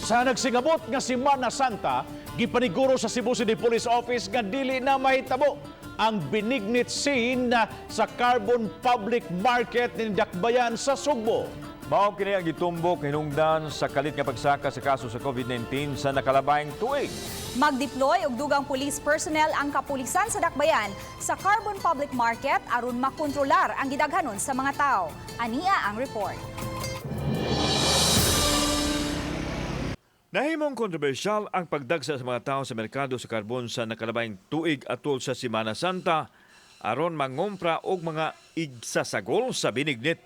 Sa nagsingabot nga Semana Santa, gipaniguro sa Cebu City Police Office nga dili na mahitabo ang binignit scene sa Carbon Public Market ni Dakbayan sa Sugbo. Mao kini ang gitumbok hinungdan sa kalit nga pagsaka sa kaso sa COVID-19 sa nakalabayng tuig. Magdeploy og dugang police personnel ang kapulisan sa Dakbayan sa Carbon Public Market aron makontrolar ang gidaghanon sa mga tao. Ania ang report. Nahimong kontrobersyal ang pagdagsa sa mga tao sa merkado sa karbon sa nakalabayng tuig atol sa Semana Santa aron mangompra og mga igsasagol sa binignit.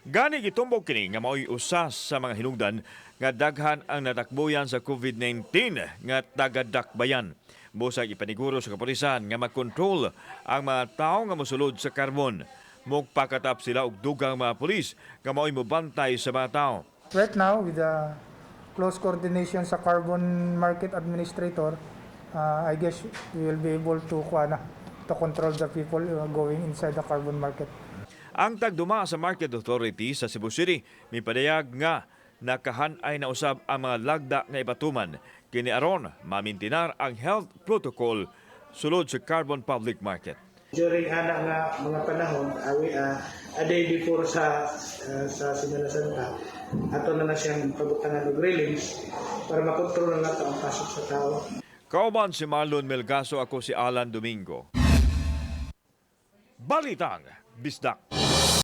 Gani gitumbok kini nga mao'y usa sa mga hinungdan nga daghan ang natakbuyan sa COVID-19 nga taga-Dakbayan. Busag ipaniguro sa kapulisan nga makontrol ang mga tao nga mosulod sa karbon. Mugpakatap sila og dugang mga pulis nga mao'y mobantay sa mga tao. Right now, with the close coordination sa Carbon Market Administrator, I guess we will be able to kuha na, to control the people going inside the carbon market. Ang tagduma sa Market Authority sa Cebu City mipadayag nga nakahanay na usab ang mga lagda nga ipatuman kini aron mamintinar ang health protocol sulod sa Carbon Public Market. During ana nga mga panahon, awi a day before sa Semana Santa, ato na na siyang pabutangan og railings para makontrol na nato ang pasok sa tao. Kauban si Marlon Melgaso, ako si Alan Domingo. Balitang Bisdak.